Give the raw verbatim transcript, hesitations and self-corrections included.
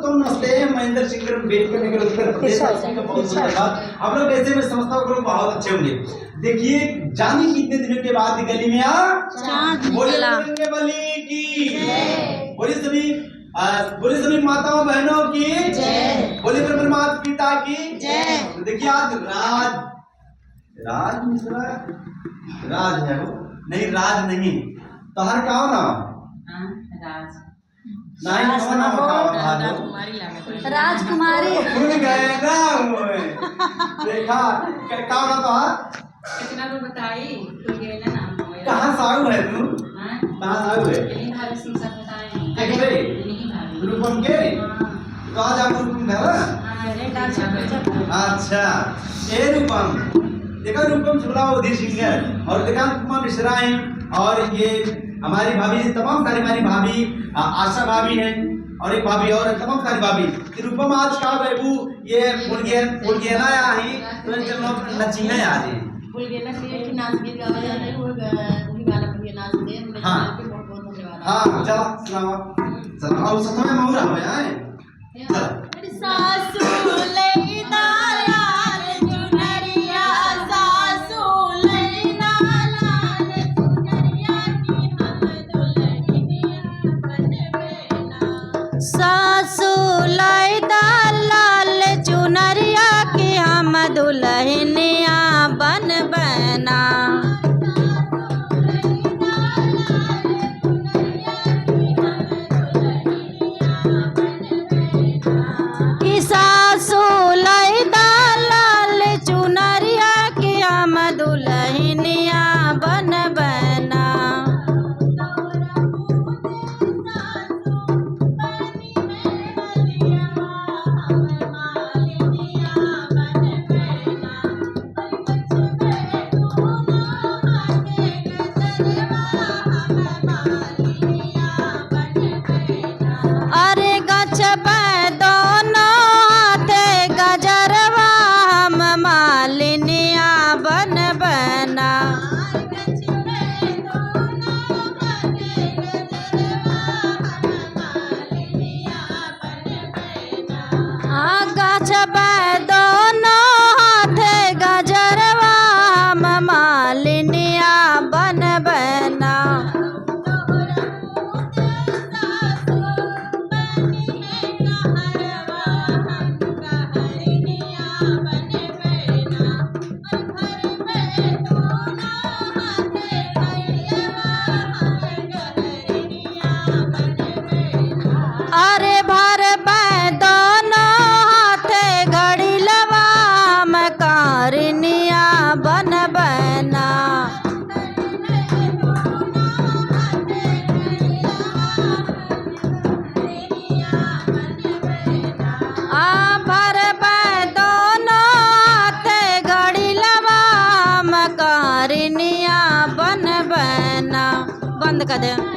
नमस्ते, महेंद्र सिंह बैठ करने के उत्तर प्रदेश। अच्छा, अच्छा। आप सभी का बहुत बहुत धन्यवाद। आप लोग ऐसे में समझता हूँ, आप लोग बहुत अच्छे होंगे। देखिए, जानी कितने दिनों के बाद गली में आ चांद बोलिए निकला। बजरंग बली की। जय। बोलिए सभी, आ, बोलिए सभी माताओं बहनों की। जय। बोलिए सभी माता पिता की। जय। तो देखिए, आज राज, राज मिश्रा, राज है वो, नहीं, राज नहीं, तोहर का नाम? हाँ, राज। नहीं, राज कौन नाम कहो। का नाम? राजकुमारी लागत है। राजकुमारी। भूल गए ना हुए। देखा, क-, का नाम तो हाँ? कितना तो बताई, भूल गए ना नाम हुए। कहाँ से आऊ है तू? हाँ? कहाँ से आऊ है? यही भाभी से सब बताए हैं। के करे? यही भाभी। रूपम के? हाँ। तो आज आप रूपम घर? हाँ, अरे, का अच्छा। अच्छा, ए रूपम, देखा रूपम शुक्लावधी सिंगर और देखा रूपमा मिश्रा हैं और ये हमारी भाभी, तमाम सारी हमारी भाभी, आ, आशा भाभी हैं और एक भाभी और है, तमाम सारी भाभी। कि रूपम आज का बेबू ये फूल गे-, फूल गेना या ही, तो चलो नचीना या जी। फूल गेना के एक नाच गीत गावा जाता है, वो ग-, वही गाना फूल गेना नाच दे, हमने हाँ। बहुत बहुत धन्यवाद। हाँ, चला, सुनावा। चला, अब सतवें महुरा हो जाए। सासू लइदा लाल चुनरिया, सासू लइदा लाल चुनरिया की हम दुल्हनिया बनबे ना। सासू लइदा लाल चुनरिया की हम दुल्हनिया बनबे ना। कि सासू लइदा लाल चुनरिया कि हम दुल्हनिया बनबे ना। अरे गछबे दोनों हाथे गजरवा हम मालिनिया बनबे ना। आ गछबे दोनों हाथे गजरवा हम मालिनिया बनबे ना। अरे भरबे दोनों हाथे घड़िलवा हम कारिनिया बनबे ना। आ भरबे दोनों हाथे घड़िलवा हम कारिनिया बनबे ना। बंद कर दे।